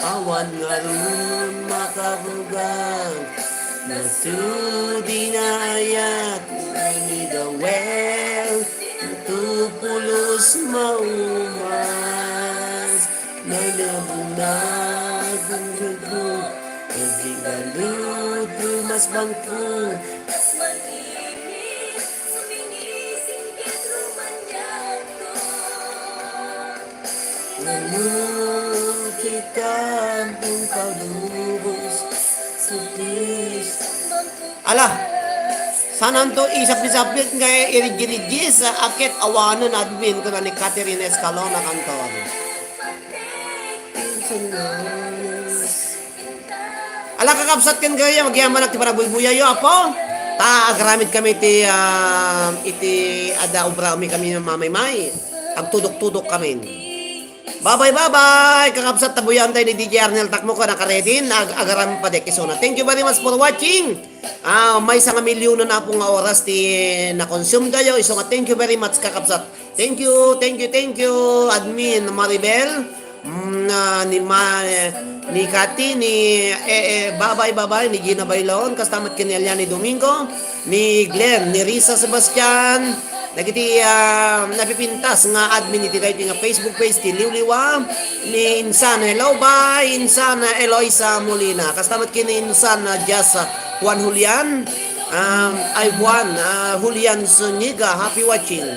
Awan ngarud makarugang, nasudi nga ayat, nangidawel, natupulos maumas, nanabunag ang dugo, ang Galud, mas bangko. Ngem kita impalubos, Jesucristo. Ala, sananto isapit-sapit nga irigirigis, a ket awanen admin kuna ni Catherine Escalona Cantor. Ala, kakabsat ken gayyem, agyamanak ti panagbuybuyayyo, Apo. Ta agaramid kami iti, ah, iti adda obra mi kami mamaymay. Agtudok-tudok kami. Babay, babay, kakabsat, tabuyan tayo ni D J Arnel Takmo, ka nakaready, ag agaram pa dek isuna. Thank you very much for watching. Ah, maysa nga milyonen, Apo, nga oras ti na-consume tayo. Isu nga, thank you very much, kakabsat. Thank you, thank you, thank you, Admin Maribel. Mm, ah, ni Ma-, ni Cathy, ni, eh, eh, babay, babay, ni Gina Bailon, kasta met ken ni Eliane Domingo, ni Glenn, ni Risa Sebastian, dagiti, ah, napipintas nga admin iti daytoy nga Facebook page ti Liwliwa, ni insan, hello, bye, insan, Eloisa Molina, kasta met ken ni insan, ah, Jas, ah, Juan Julian, um, ay, Juan, ah, Julian Zuniga, happy watching.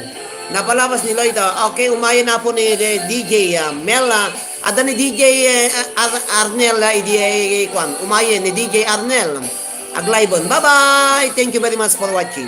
Napalabas ni Lloyd, ah, okay, umayen, Apo, ni, ni D J, ah, Mel, ah, adda ni D J, eh, Ar-, Arnel, ah, idi, eh, kuan, umayen ni D J Arnel. Agliven. Bye-bye. Thank you very much for watching.